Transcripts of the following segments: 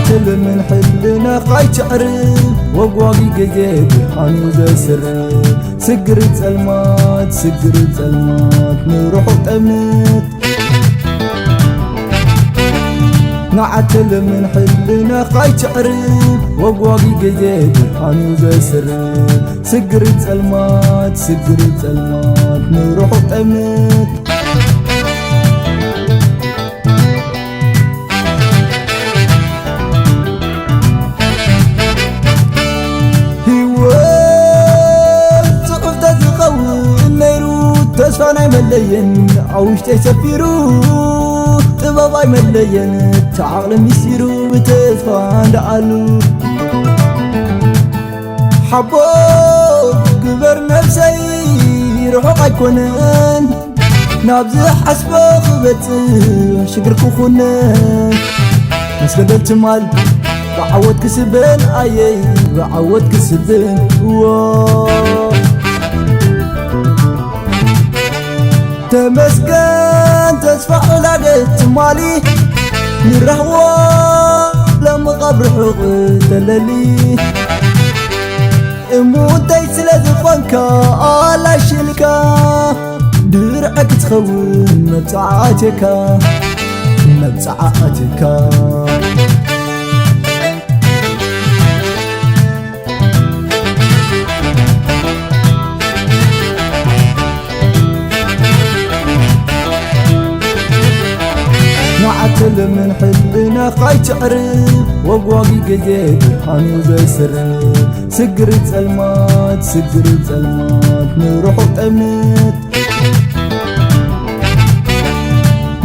ትልምን ሕልናኻ ኣይትዕርብ፣ ወግዋጊ ግዜ ብርሃኑ ዘስርብ። ስግር ጸልማት፣ ስግር ጸልማት ንርሑቕ ጠምት። ንዓትልምን ሕልናኻ ኣይትዕርብ፣ ወግዋጊ ግዜ ብርሃኑ ዘስርብ። ስግር ጸልማት፣ ስግር ጸልማት ንርሑቕ ጠምት። ህይወት ጽሑፍ ተዝኸውን ነይሩ፣ ተስፋ ናይ መለየን ኣብ ውሽጠይ ሰፊሩ። ጥበብ ኣይመለየን እቲ ዓቕሊ ሚስጢሩ፣ ብተስፋ እንዳኣሉ። ሓቦ ግበር ነብሰይ ርሑቕ ኣይኮነን፣ ናብ ዝሓስቦ ክበጽሕ ሽግር ክኹነ። ምስ ገደል ትማል ብዓወት ክስበን፣ ኣየይ ብዓወት ክስበን። እዎ ተመስገን ተስፋ ዕላገ ትማሊ፣ ንራህዎ ለምቐብ ርሑቕ ተለሊ። እሙንተይ ስለ ዝኾንካ ኣላሽልካ፣ ድርዐ ክትኸውን መብጽዓ ኣትየካ፣ መብጽዓ ኣትየካ። ንዓትልምን ሕልናኻ ኣይትዕርብ፣ ወግዋጊ ግዜ ብርሃኑ ዘስርብ። ስግር ጸልማት፣ ስግር ጸልማት ንርሑቕ ጠምት።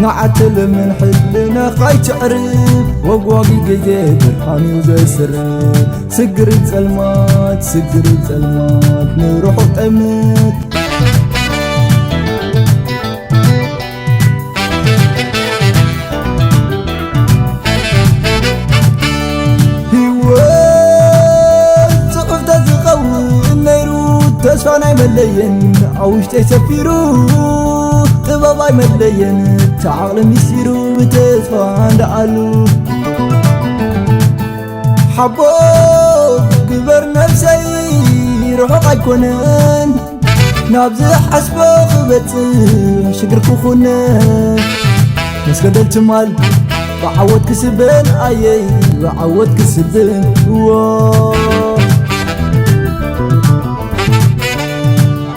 ንዓትልምን ሕልናኻ ኣይትዕርብ፣ ወግዋጊ ግዜ ብርሃኑ ዘስርብ። ስግር ጸልማት፣ ስግር ጸልማት ንርሑቕ ጠምት። ህይወት ጽሑፍ ተዝኸውን ነይሩ፣ ተስፋ ናይ መለየን ኣብ ውሽጠይ ሰፊሩ። ጥበብ ኣይመለየን እቲ ዓቕሊ ሚስጢሩ፣ ብተስፋ እንዳኣሉ። ሓቦ ግበር ነብሰይ ርሑቕ ኣይኮነን፣ ናብ ዝሓስቦ ክበጽሕ ሽግር ክኹነ። ምስ ገደል ትማል ብዓወት ክስበን፣ ኣየይ ብዓወት ክስበን። እዎ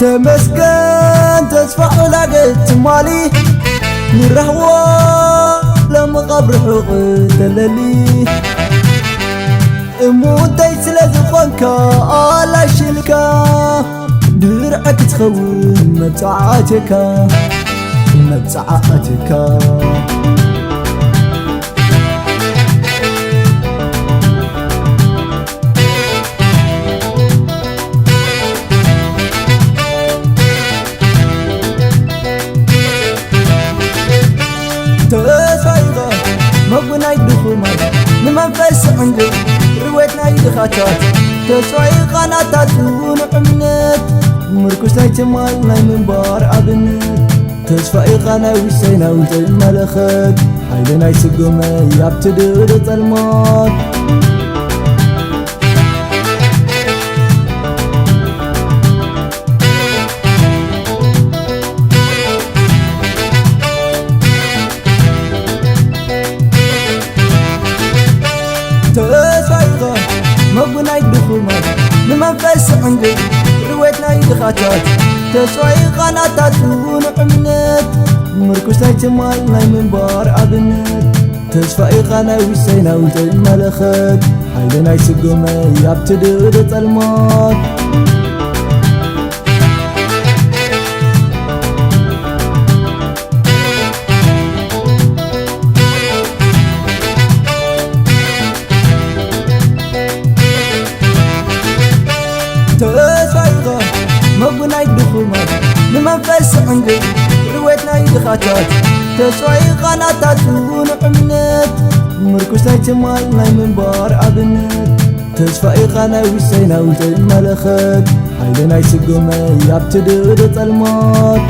ተመስገን ተስፋ ዕላገ ትማሊ፣ ንራህዎ ለምቐብ ርሑቕ ተለሊ። እሙንተይ ስለ ዝኾንካ ኣላሽልካ፣ ድርዐ ክትኸውን መብጽዓ ኣትየካ፣ መብጽዓ ኣትየካ። ተስፋ ኢኻ መጉናይ ድኹማት፣ ንመንፈስ ዕንግል ርዌት ናይ ድኻታት። ተስፋ ኢኻ ናታ ጽኑዕ እምነት፣ ምርኩስ ናይ ትማል ናይ ምንባር ኣብነት። ተስፋ ኢኻ ናይ ውሽጠይ ናይ ውሽጠይ መለኸት፣ ሓይሊ ናይ ስጉመይ ኣብቲ ድቕድቕ ጸልማት። ተስፋ ኢኻ መጉናይ ድኹማት፣ ንመንፈስ ዕንግል ርዌት ናይ ድኻታት። ተስፋ ኢኻ ናታ ጽኑዕ እምነት፣ ምርኩስ ናይ ትማል ናይ ምንባር ኣብነት። ተስፋ ኢኻ ናይ ውሽጠይ ናይ ውሽጠይ መለኸት፣ ሓይሊ ናይ ስጉመይ ኣብቲ ድቕድቕ ጸልማት። ተስፋ ኢኻ መጉናይ ድኹማት፣ ንመንፈስ ዕንግል ርዌት ናይ ድኻታት። ተስፋ ኢኻ ናታ ጽኑዕ እምነት፣ ምርኩስ ናይ ትማል ናይ ምንባር ኣብነት። ተስፋ ኢኻ ናይ ውሽጠይ ናይ ውሽጠይ መለኸት፣ ሓይሊ ናይ ስጉመይ ኣብቲ ድቕድቕ ጸልማት።